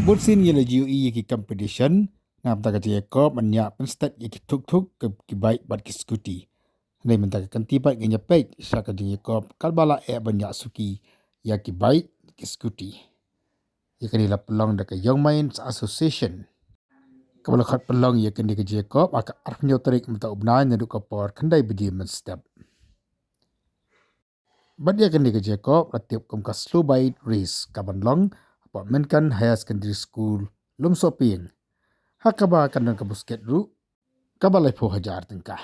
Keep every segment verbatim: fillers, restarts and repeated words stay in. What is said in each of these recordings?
Bun sien ngi la ju ïohi ïa ki competition na bynta ka jingïakop ban ïa pynstet ïa ki thuk thuk ki bike bad ki scooty. Hynrei mynta ka kynti pat ngin ïa peit sha ka jingïakop katba la eh ban ïa suki ïa ki bike ki scooty. Ïa kane la pynlong da ka Young Minds Association, kaba la khot pynlong ïa kane ka jingïakop ha ka arphew tarik mynta u bnai naduh ka por khyndai baje mynstep. Bad ïa kane ka jingïakop la tip kum ka Slow Bike Race kaban long hapoh Mynken Higher Secondary School, Lumsohpieng, ha kaba kan don ka basket ruh kaba laiphew hajar tyngka.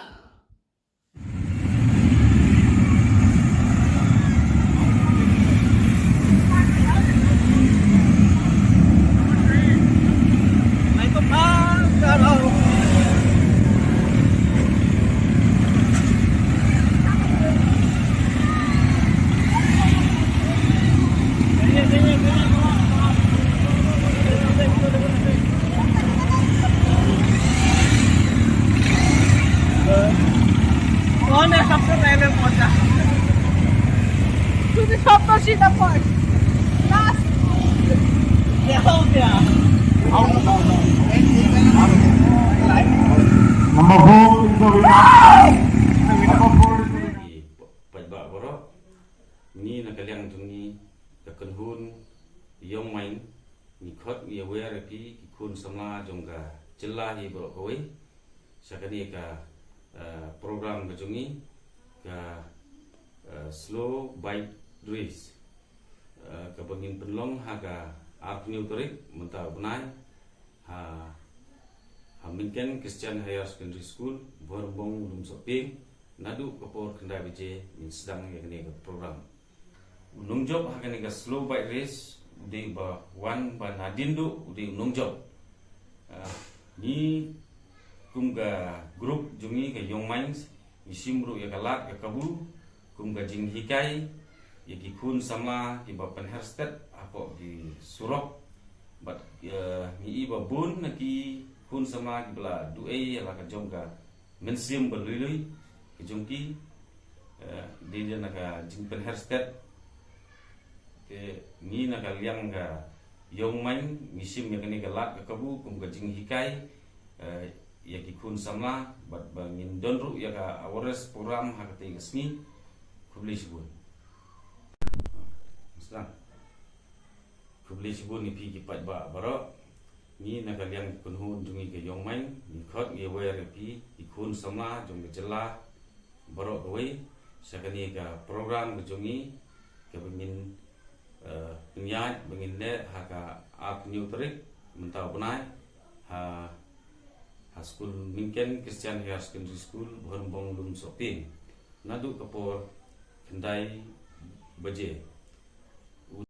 Number four is the winner. Number four is the winner. Paidbah baroh, ngi na ka liang jong ngi ka kynhun Young Minds, ngi khot ngi wer ïa phi ki khun samla jong ka jylla hi baroh kawei sha kane ka, eh, program ka jong ngi ka, eh, Slow Bike Race, eh, kaba ngin pynlong ha ka arphew tarik mynta u bnai ha, ha Mynken Christian Higher Secondary School, Bhoirymbong, Lumsohpieng. Naduh ka por khyndai baje ngin sdang ïa kane ka program. U nongjop ha kane ka Slow Bike Race u dei ba wan ba nadien duh u dei u nongjop. Ah, ngi kum ka group jong ngi ka Young Minds ngi shim ruh ïa ka lad ka kabu kum ka jinghikai ïa ki khun samla kiba pynher stet hapoh ki surok. Bad, eh, ngi i ba bun na ki khun samla kiba la duh ei ïa la ka jong ka mynsiem ba lui lui ka jong ki, eh, dei na ka jingpynher stet. Te ngi na ka liang ka Young Minds ngi shim ïa kane ka lad ka kabu kum ka jinghikai, eh, ïa ki khun samla bad ba ngin don ruh ïa ka awareness program ha katei ka sngi. Khublei shibun. Sdang. Khublei shibun ïa phi ki paidbah baroh. Ngi na ka liang ka kynhun jong ngi ka Young Minds ngi khot ngi wer ïa phi ki khun samla jong ka jylla baroh kawei sha kane ka program ka jong ngi kaba ngin, eh, pynïaid ba ngin leh ha ka arphew tarik mynta u bnai ha, ha skul Mynken Christian Higher Secondary School, Bhoirymbong, Lumsohpieng. Naduh ka por khyndai baje.